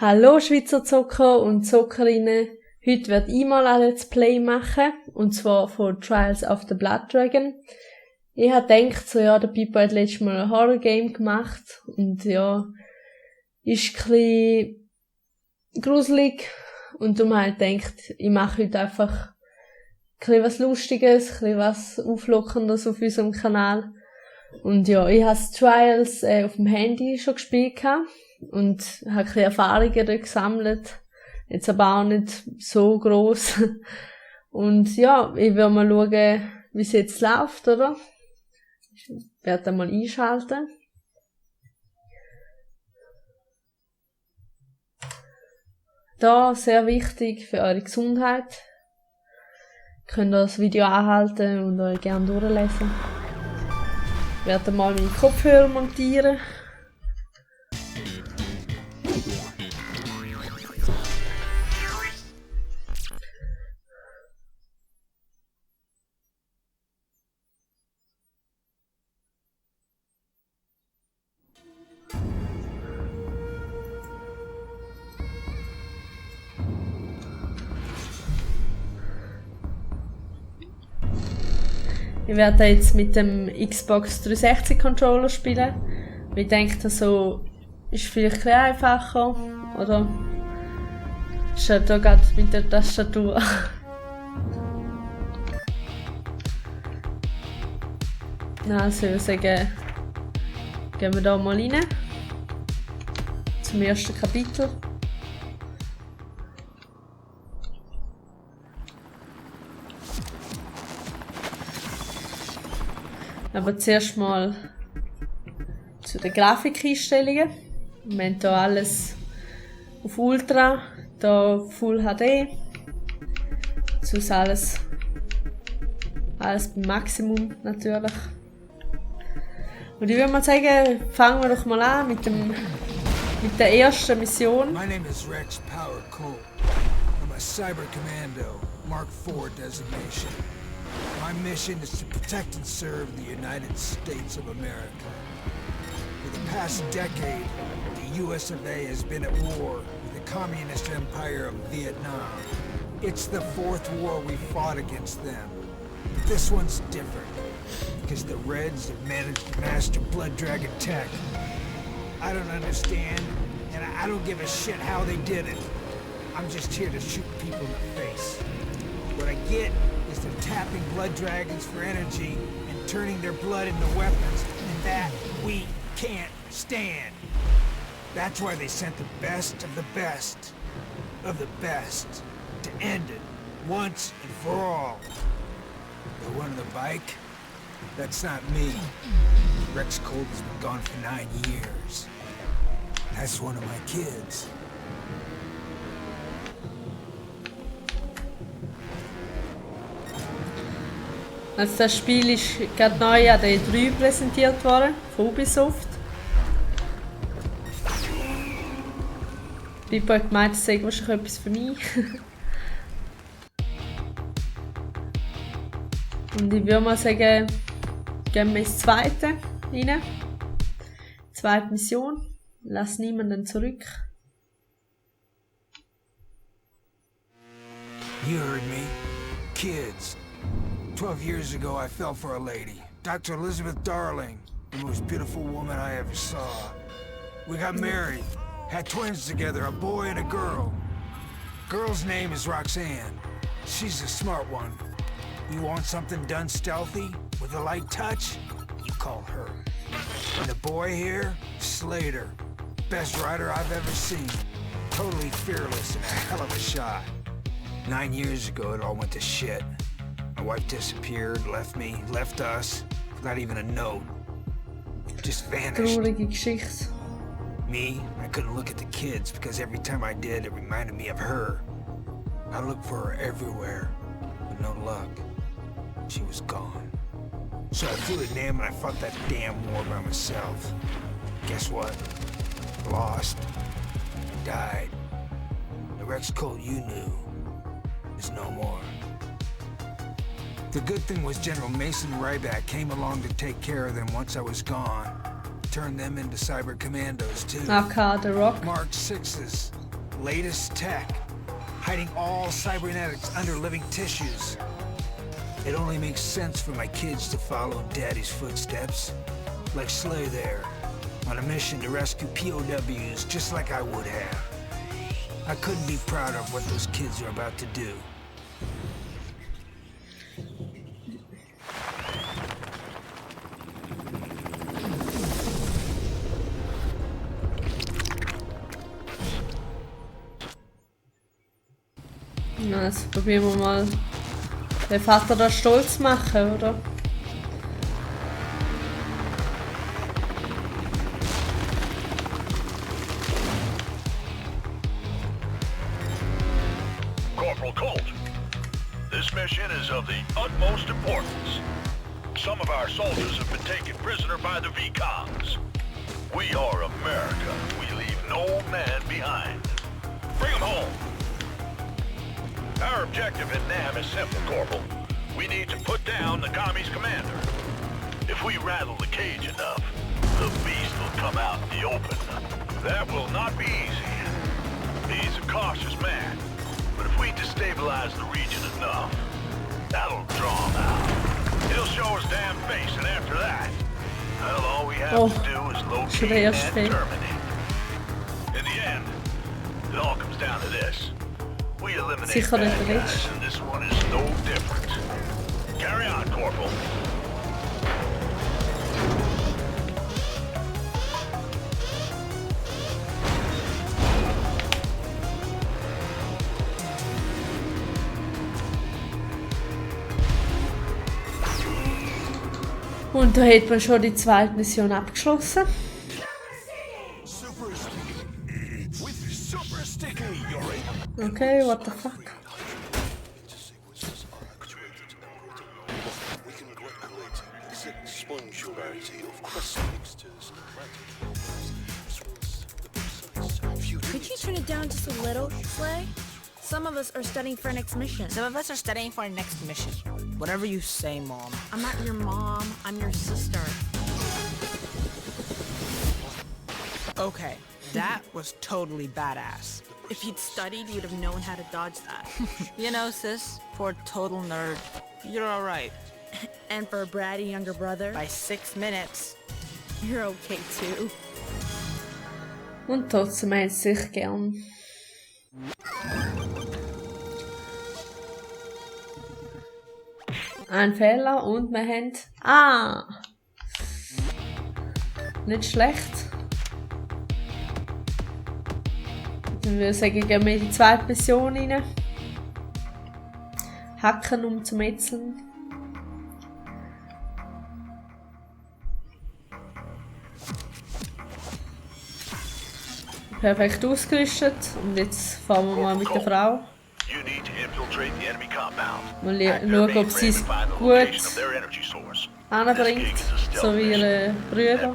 Hallo Schweizer Zocker und Zockerinnen, heute werde ich mal ein Let's Play machen, und zwar von Trials of the Blood Dragon. Ich habe gedacht, der Pipo hat letztes Mal ein Horror-Game gemacht, und ja, ist ein bisschen gruselig, und darum habe ich gedacht, ich mache heute einfach ein bisschen was Lustiges, ein bisschen was Auflockerndes auf unserem Kanal. Und ja, ich habe Trials auf dem Handy schon gespielt und habe ein bisschen Erfahrungen dort gesammelt. Jetzt aber auch nicht so gross. Und ja, ich will mal schauen, wie es jetzt läuft, oder? Ich werde mal einschalten. Da, sehr wichtig für eure Gesundheit. Ihr könnt das Video anhalten und euch gerne durchlesen. Ich werde mal meine Kopfhörer montieren. Ich werde jetzt mit dem Xbox 360 Controller spielen. Ich denke, so ist vielleicht ein bisschen einfacher, oder? Ist ja da gerade mit der Tastatur. Also ich würde sagen, gehen wir da mal rein. Zum ersten Kapitel. Aber zuerst mal zu den Grafikeinstellungen. Wir haben hier alles auf Ultra, hier Full HD. Sonst alles beim Maximum natürlich. Und ich würde mal sagen, fangen wir doch mal an mit der ersten Mission. My name is Rex Power Colt. I'm a cyber commando, Mark IV designation. My mission is to protect and serve the United States of America. For the past decade, the US of A has been at war with the communist empire of Vietnam. It's the fourth war we fought against them. But this one's different, because the Reds have managed to master Blood Dragon tech. I don't understand, and I don't give a shit how they did it. I'm just here to shoot people in the face. What I get is they're tapping blood dragons for energy and turning their blood into weapons, and that we can't stand. That's why they sent the best of the best of the best to end it once and for all. The one on the bike? That's not me. Rex Colt has been gone for 9 years. That's one of my kids. Also das Spiel ist gerade neu an der E3 präsentiert worden, von Ubisoft. Pipo hat gemeint, das sei wahrscheinlich etwas für mich. Und ich würde mal sagen, gehen wir ins zweite rein. Zweite Mission. Lass niemanden zurück. You heard me. Kids. 12 years ago, I fell for a lady, Dr. Elizabeth Darling, the most beautiful woman I ever saw. We got married, had twins together, a boy and a girl. Girl's name is Roxanne. She's a smart one. You want something done stealthy, with a light touch? You call her. And the boy here, Slayter. Best rider I've ever seen. Totally fearless and a hell of a shot. 9 years ago, it all went to shit. My wife disappeared, left me, left us, without even a note. Just vanished. Traurige Geschichte. Me, I couldn't look at the kids because every time I did, it reminded me of her. I looked for her everywhere, but no luck. She was gone. So I flew to Nam and I fought that damn war by myself. Guess what? Lost. Died. The Rex Colt you knew is no more. The good thing was General Mason Ryback came along to take care of them once I was gone. Turned them into cyber commandos too. AK, The Rock. Mark 6s. latest tech, hiding all cybernetics under living tissues. It only makes sense for my kids to follow in Daddy's footsteps. Like Slayter, on a mission to rescue POWs just like I would have. I couldn't be prouder of what those kids are about to do. Na, jetzt probieren wir mal, den Vater da stolz machen, oder? Corporal Colt, this mission is of the utmost importance. Some of our soldiers have been taken prisoner by the VCOMs. We are America. We leave no man behind. Bring them home. Our objective in NAM is simple, Corporal. We need to put down the Commies commander. If we rattle the cage enough, the beast will come out in the open. That will not be easy. He's a cautious man, but if we destabilize the region enough, that'll draw him out. He'll show his damn face, and after that, well, all we have to do is locate and terminate. In the end, it all comes down to this. We eliminate bad guys, and this one is no different. Carry on, Corporal. Und da hat man schon die zweite Mission abgeschlossen. Okay, what the fuck? Could you turn it down just a little, Slay? Some of us are studying for our next mission. Some of us are studying for our next mission. Whatever you say, Mom. I'm not your mom, I'm your sister. Okay, that was totally badass. If you'd studied, you'd have known how to dodge that. You know, sis, for a total nerd, you're alright. And for a bratty younger brother, By 6 minutes. you're okay too. Und trotzdem hat es sich gern. Ein Fehler und wir haben... Ah! Nicht schlecht. Dann würde ich sagen, gehen wir in die zweite Mission rein. Hacken um zu metzeln. Perfekt ausgerüstet. Und jetzt fahren wir mal mit der Frau. Mal schauen, ob sie es gut anbringt, so wie ihre Brüder.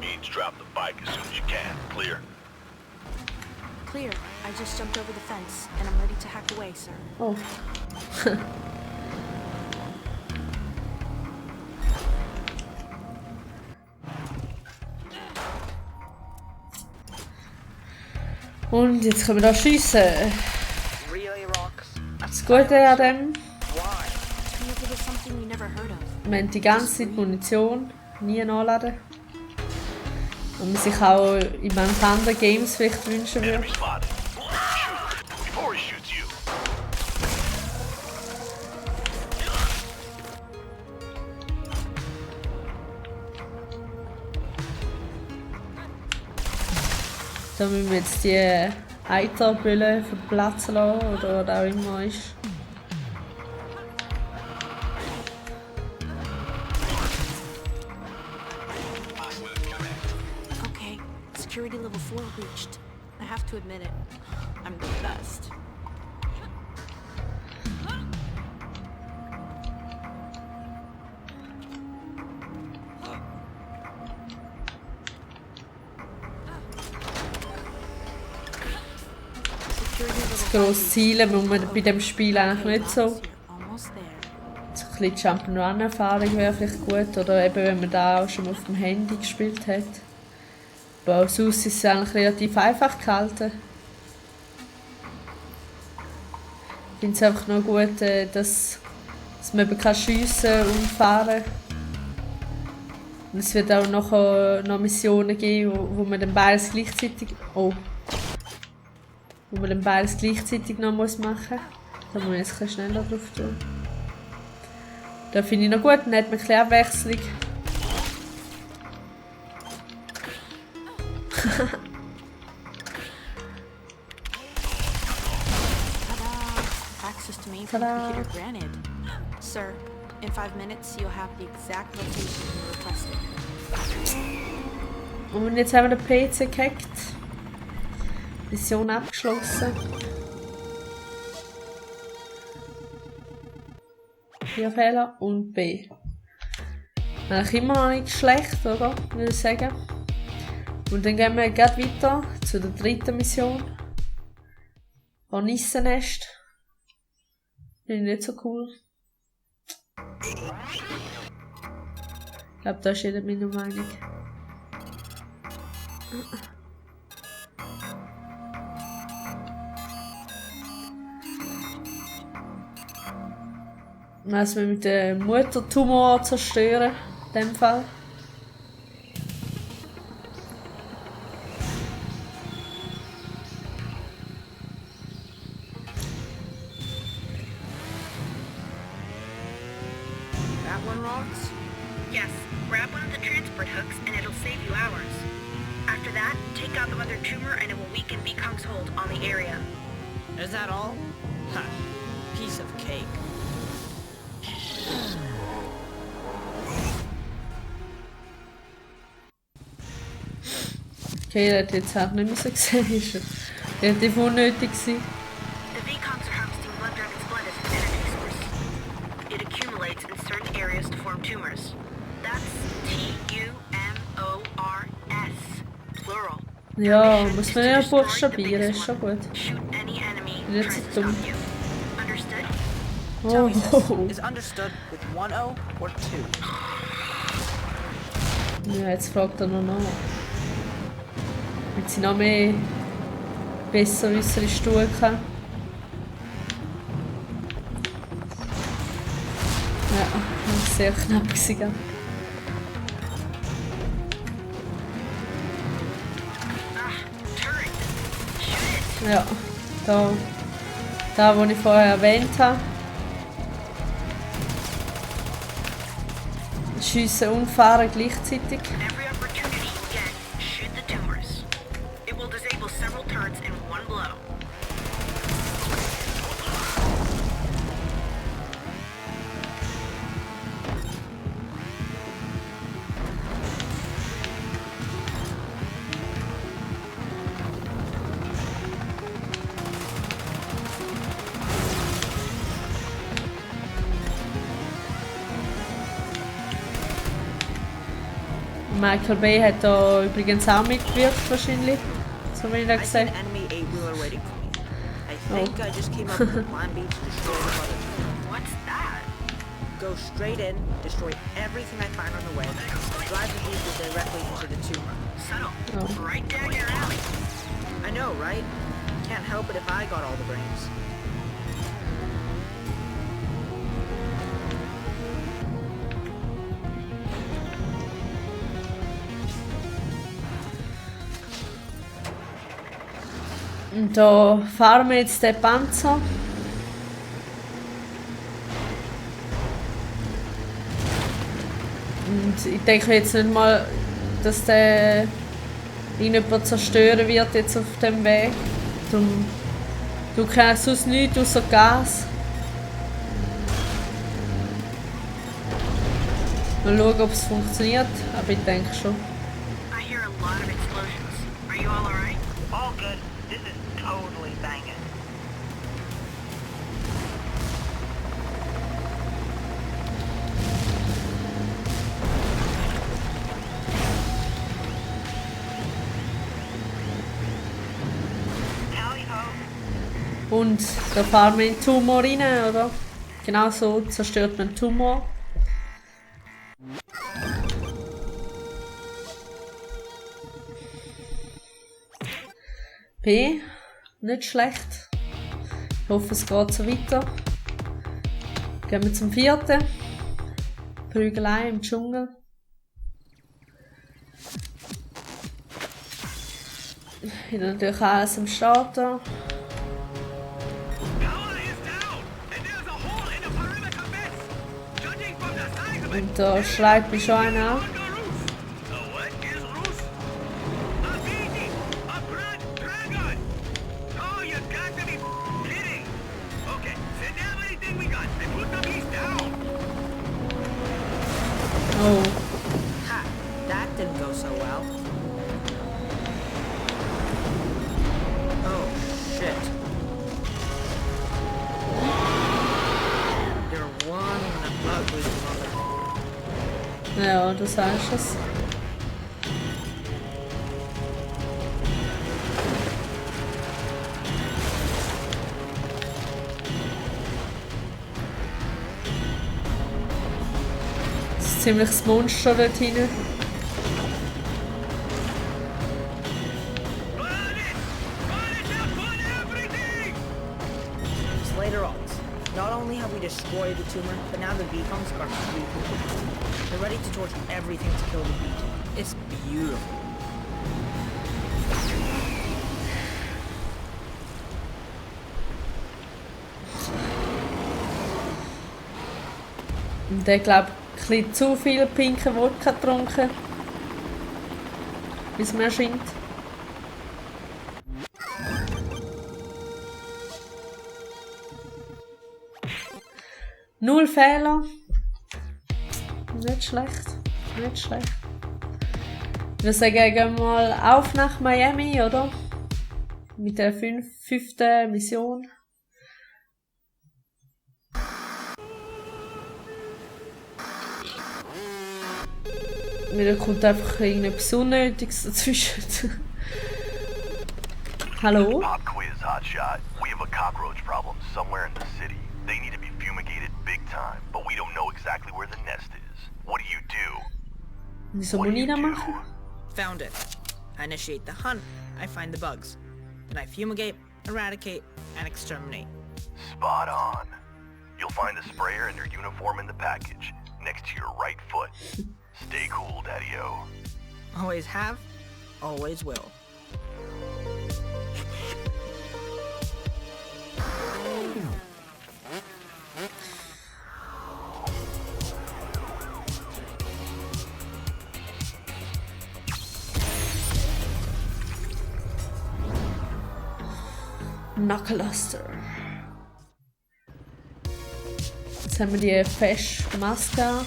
Clear. I just jumped over the fence, and I'm ready to hack away, sir. Oh. Und jetzt können wir da schiessen. Das Gute an dem, wir haben die ganze Zeit Munition, nie nachladen. Und man sich auch in manchen anderen Games vielleicht wünschen würde. Da müssen wir jetzt die Eiterbülle verplatzen lassen, oder was auch immer ist. Okay, security level 4 reached. I have to admit it. I'm the best. Das grosse Zielen muss man bei diesem Spiel eigentlich nicht so. So ein bisschen Jump'n'Run-Erfahrung wäre vielleicht gut, oder eben wenn man da auch schon auf dem Handy gespielt hat. Aber sonst ist es eigentlich relativ einfach gehalten. Ich finde es einfach noch gut, dass man eben schiessen und fahren kann. Und es wird auch noch Missionen geben, wo man dann beides gleichzeitig... Oh. Wo man dann beides gleichzeitig noch machen muss. Da muss ich jetzt ein bisschen schneller drauf tun. Da finde ich noch gut, dann hat man ein bisschen Abwechslung. Access to mainframe computer granted. Sir, in 5 minutes you'll have the exact location you requested. Und jetzt haben wir den PC gehackt. Mission abgeschlossen. 4 Fehler und B. Eigentlich immer noch nicht schlecht, oder? Würde ich sagen. Und dann gehen wir gleich weiter zu der 3. Mission. Hornissennest. Finde ich nicht so cool. Ich glaube, da ist jeder meiner Meinung. Was wir mit dem Muttertumor zerstören, in dem Fall. That one rocks? Yes, grab one of the transport hooks and it'll save you hours. After that, take out the mother tumor and it will weaken Vikong's hold on the area. Is that all? Ha. Piece of cake. Okay, das hat jetzt halt nicht mehr so gesehen. Das war relativ unnötig. The Vikongs are harvesting Blood Dragon's blood as an energy source. It accumulates in certain areas to form tumors. That's T-U-M-O-R-S. Plural. Ja, muss man ja buchstabieren, ist schon gut. Shoot any enemy Nicht tries so to dumm. stop you. Understood? Tell me Oh. this. Is understood with 1 O or 2? Ja, jetzt fragt er noch nach. Wenn sie noch mehr besserwissere Stuhl kann. Ja, das war sehr knapp gewesen. Ja, da wo ich vorher erwähnt habe. Schiessen und fahren gleichzeitig. Every opportunity you get, shoot the tumors. It will disable several turrets in one blow. Michael Bay hat da übrigens auch mitgewirkt wahrscheinlich. So wie ich das I see an gesagt. enemy 8-wheeler waiting for me. I think I just came up with a plan B to destroy the mother. What's that? Go straight in, destroy everything I find on the way, drive the vehicle directly into the tumor. Subtle. Oh. Right down your alley. I know, right? Can't help it if I got all the brains. Und da fahren wir jetzt den Panzer. Und ich denke jetzt nicht mal, dass der irgendjemand zerstören wird jetzt auf dem Weg. Du kannst sonst nichts außer Gas. Mal schauen, ob es funktioniert, aber ich denke schon. I hear a lot of explosions. Are you all alright? All good. This is totally banging. Tally ho. Und da fahren wir in den Tumor rein, oder? Genau so zerstört man den Tumor. B. Nicht schlecht. Ich hoffe, es geht so weiter. Gehen wir zum 4. Prügelei im Dschungel. Hier natürlich alles am Starten. Und da schreit mich schon einer an. Oh. Ha! That didn't go so well. Oh, shit. You're one ugly mother. Ja, du sagst es. Ziemliches Monster dort hinten. Slayter ults. Not only have we destroyed the tumor, but now the beacons are free. They're ready to torch everything to kill the beat. It's beautiful. Und der glaubt, ein bisschen zu viel pinke Wodka getrunken. Wie es mir erscheint. Null Fehler. Nicht schlecht. Nicht schlecht. Ich würde sagen, gehen wir mal auf nach Miami, oder? Mit der 5. Mission. Wieder kommt einfach irgendetwas Unnötiges dazwischen. Hallo? Pop quiz, hotshot. We have a cockroach problem somewhere in the city. They need to be fumigated big time, but we don't know exactly where the nest is. What do? Wieso muss ich das machen? Found it. I initiate the hunt, I find the bugs. Then I fumigate, eradicate, and exterminate. Spot on. You'll find the sprayer and your uniform in the package, next to your right foot. Stay cool, Daddy-O. Always have, always will. Knuckleluster. Jetzt haben wir die Fesch-Maske.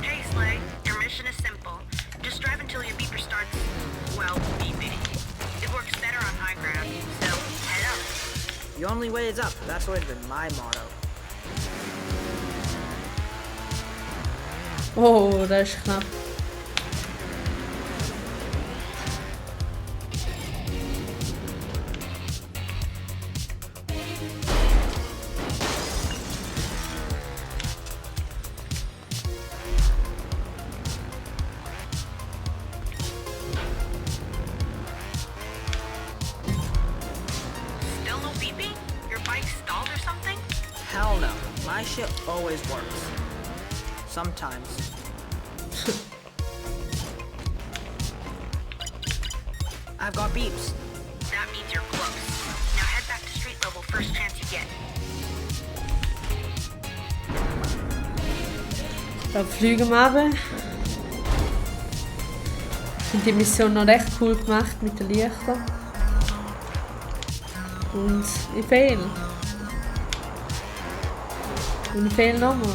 Hey, Slay. Your mission is simple. Just drive until your beeper starts, well, beeping. It works better on high ground, so head up. The only way is up. That's always been my motto. Oh, das ist knapp. Still no beeping? Your bike stalled or something? Hell no. My shit always works. Sometimes. I've got beeps. That means you're close. Now head back to street level first chance you get. Da fliegen wir runter. Ich finde die Mission noch recht cool gemacht mit den Lichtern. Und ich fehle. Und ich fehle nochmal.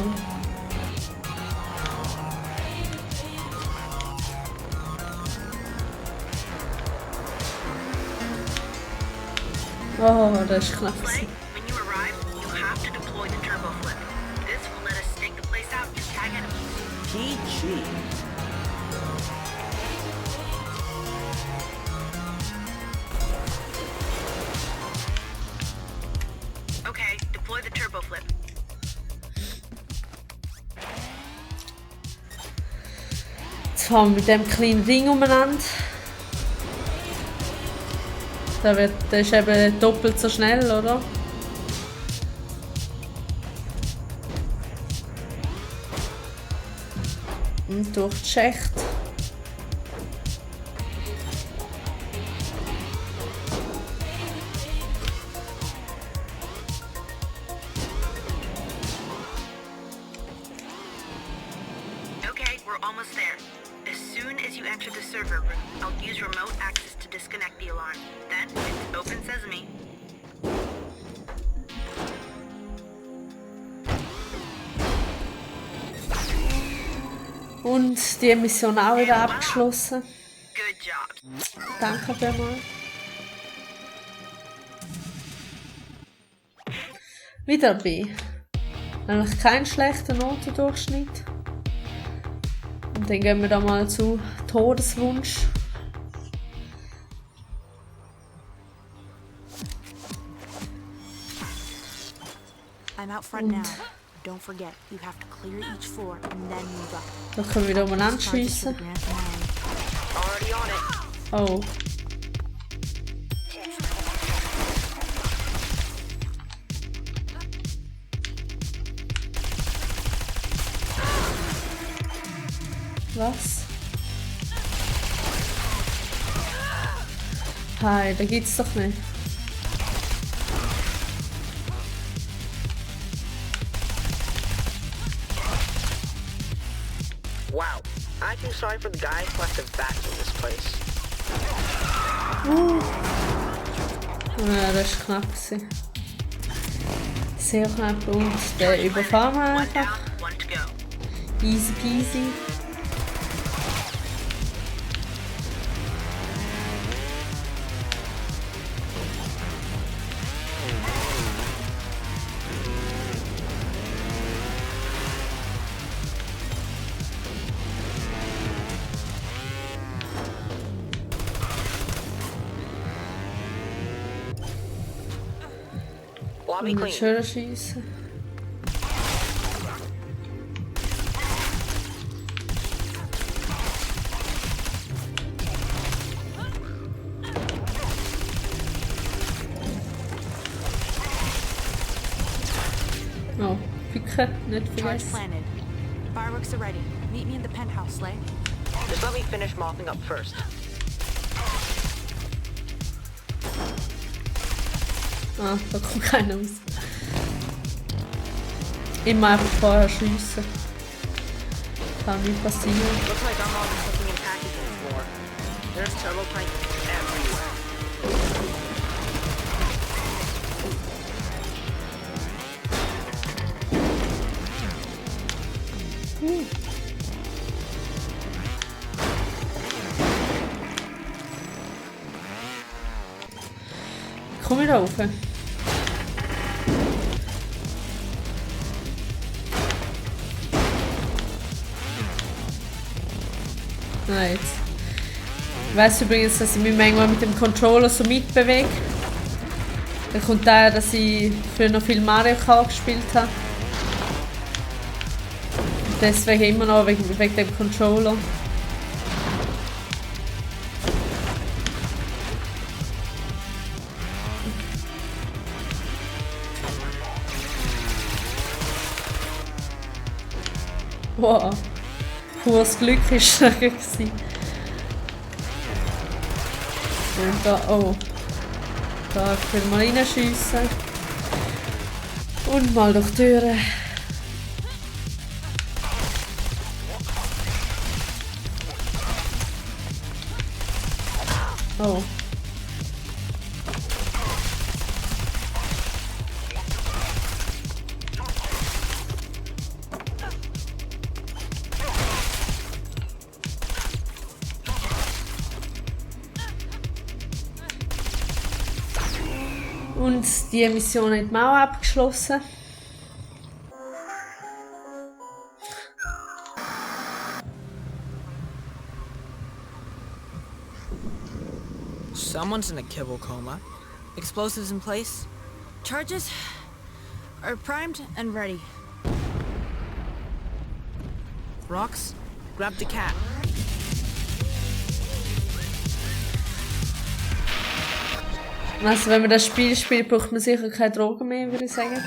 Oh, das ist knapp. Slay, when you arrive, you have to deploy the turbo flip. This will let us stake the place out and tag enemies. GG. Okay, deploy the turbo flip. Jetzt fahren wir mit dem kleinen Ding umeinander. Der ist eben doppelt so schnell, oder? Und durch die Schächte. Okay, we're almost there. As soon as you enter the server room, I'll use remote access to disconnect the alarm. Then it's open sesame. Und die Mission auch wieder abgeschlossen. Good job. Danke vielmals. Wieder bei. Nämlich kein schlechter Notendurchschnitt. Und dann gehen wir da mal zu Todeswunsch. I'm out front now. Don't forget, you have to clear each floor and then move up. Da können wir wieder umeinander schiessen. Already on it. Oh. Was? Hi, da geht's doch nicht. Wow. I feel sorry for the guys who have to vacuum this place. Ja, das war knapp. Sehr knapp. Und der überfahren wir One down, einfach. one to go. Easy peasy. Lobby Und clean. schön schiessen. Oh, Picke, nicht Charge vergessen. planted. Fireworks are ready. Meet me in the penthouse, Slay. Just let me finish mopping up first. Ah, da kommt keiner raus. Immer einfach vorher schiessen. Kann nicht passieren. Looks like I'm on something in packaging floor. There's turbo tank everywhere. Komm wieder rauf. Nein, jetzt. Ich weiss übrigens, dass ich mich manchmal mit dem Controller so mitbewege. Dann kommt daher, dass ich früher noch viel Mario Kart gespielt habe. Und deswegen immer noch wegen dem Controller. Wow, pures Glück war es gewesen. Und da, oh. Da können wir reinschiessen. Und mal durch die Türen. Oh. Und die Mission hat man auch abgeschlossen. Someone's in a kibble coma. Explosives in place? Charges are primed and ready. Rox, grab the cat. Also wenn man das Spiel spielt, braucht man sicher keine Drogen mehr, würde ich sagen.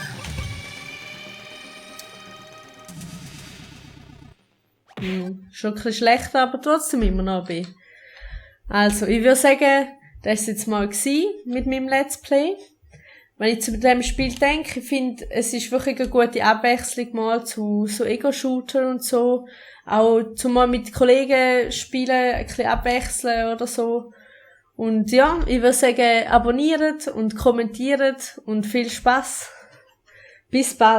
Schon ein bisschen schlecht, aber trotzdem immer noch dabei. Also, ich würde sagen, das war jetzt mal mit meinem Let's Play. Wenn ich zu dem Spiel denke, ich finde, es ist wirklich eine gute Abwechslung mal zu so Ego-Shooter und so. Auch zum mal mit Kollegen spielen, ein bisschen abwechseln oder so. Und ja, ich würde sagen, abonniert und kommentiert und viel Spaß. Bis bald.